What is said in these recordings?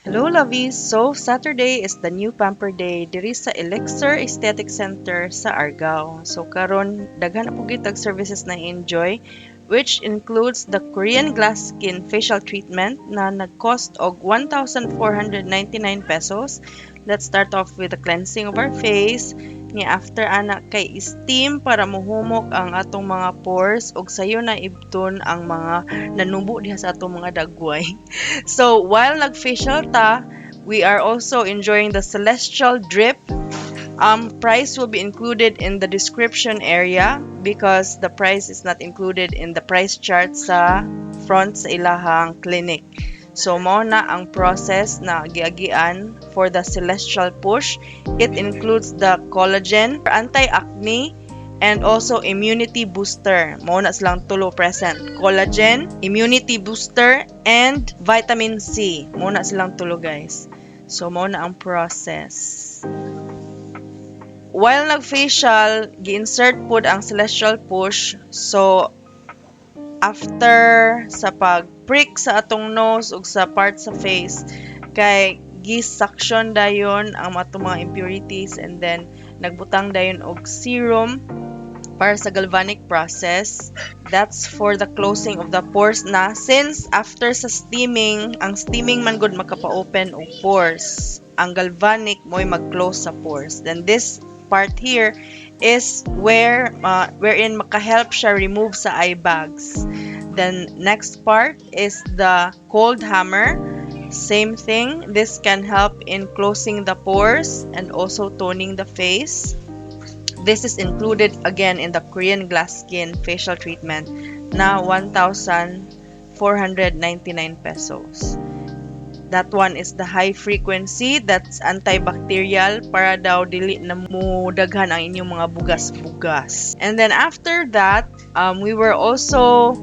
Hello, lovies! So, Saturday is the new pamper day diri sa Elixir Aesthetic Center sa Argao. So, karon daghan na pud kitag services na enjoy, which includes the Korean Glass Skin Facial Treatment na nag-cost og 1,499 pesos. Let's start off with the cleansing of our face. Ni after ana kay steam para muhumok ang atong mga pores ug sayo na ibton ang mga nanubo diha sa atong mga dagway. So, while nag-facial ta, we are also enjoying the Celestial Drip. Price will be included in the description area because the price is not included in the price chart sa front sa ilahang clinic. So, mao na ang process na giagian for the Celestial Push. It includes the collagen, anti-acne, and also immunity booster. Mao na silang tulo present. Collagen, immunity booster, and vitamin C. Mao na silang tulo, guys. So, mao na ang process. While nag-facial, gi-insert pud ang Celestial Push. So, after sa pag-prick sa atong nose ug sa part sa face, kay gi-suction dayon ang atong mga impurities and then nagbutang dayon og serum para sa galvanic process. That's for the closing of the pores na since after sa steaming, ang steaming man gud makapa-open og pores. Ang galvanic mo'y mag-close sa pores. Then this part here is wherein makahelp siya remove sa eye bags. Then next part is the cold hammer. Same thing, this can help in closing the pores and also toning the face. This is included again in the Korean Glass Skin Facial Treatment na 1,499 pesos. That one is the high frequency, that's antibacterial para daw dili na mo daghan ang inyong mga bugas-bugas. And then after that, we were also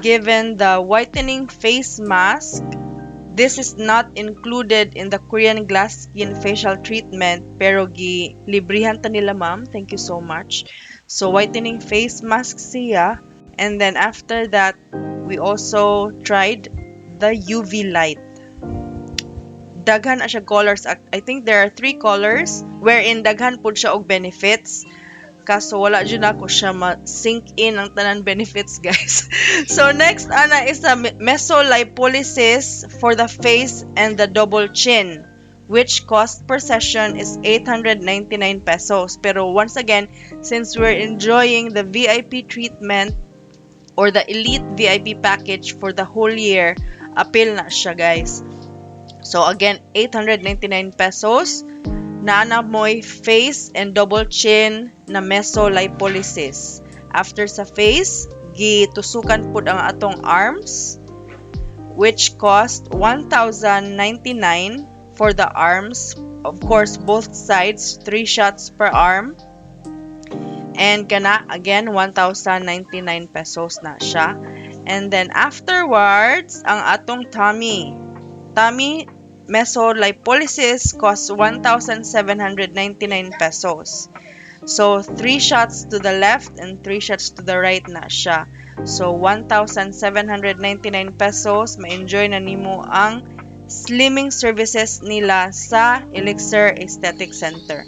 given the whitening face mask. This is not included in the Korean Glass Skin Facial Treatment, pero gi librihan ta nila, ma'am. Thank you so much. So whitening face mask siya. And then after that, we also tried the UV light. Daghan na siya colors. I think there are three colors wherein daghan pud siya og benefits. Kaso wala jud nako siya ma-sink in ang tanan benefits, guys. So next ana is the mesolipolysis for the face and the double chin, which cost per session is 899 pesos. Pero once again, since we're enjoying the VIP treatment or the elite VIP package for the whole year, apil na siya, guys. So again, 899 pesos. Naa na mo'y face and double chin na mesolipolysis. After sa face, gitusukan pud ang atong arms, which cost 1,099 for the arms. Of course, both sides, 3 shots per arm. And kana, again, 1,099 pesos na siya. And then afterwards, ang atong tummy. Tummy mesolipolysis costs 1,799 pesos. So, 3 shots to the left and 3 shots to the right na siya. So, 1,799 pesos, ma-enjoy na nimo ang slimming services nila sa Elixir Aesthetic Center.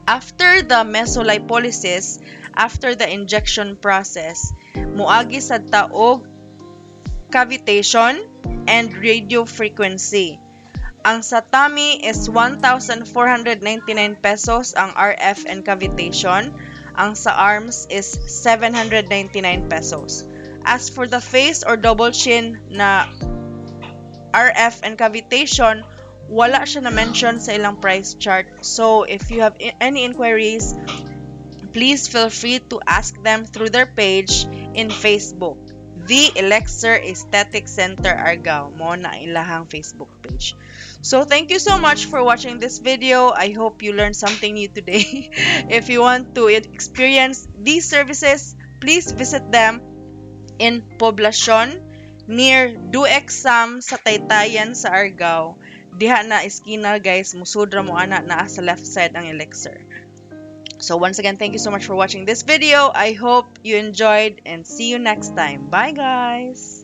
After the mesolipolysis, after the injection process, muagi sad ta og cavitation and radio frequency. Ang sa tummy is 1,499 pesos ang RF and cavitation. Ang sa arms is 799 pesos. As for the face or double chin na RF and cavitation, wala siya na-mention sa ilang price chart. So, if you have any inquiries, please feel free to ask them through their page in Facebook. The Elixir Aesthetic Center Argao. Mao na ang ilahang Facebook page. So, thank you so much for watching this video. I hope you learned something new today. If you want to experience these services, please visit them in Poblacion near Do Exam sa Taytayan sa Argao. Diha na iskina, guys, musud ra mo ana, naa sa left side ang Elixir. So once again, thank you so much for watching this video. I hope you enjoyed and see you next time. Bye, guys!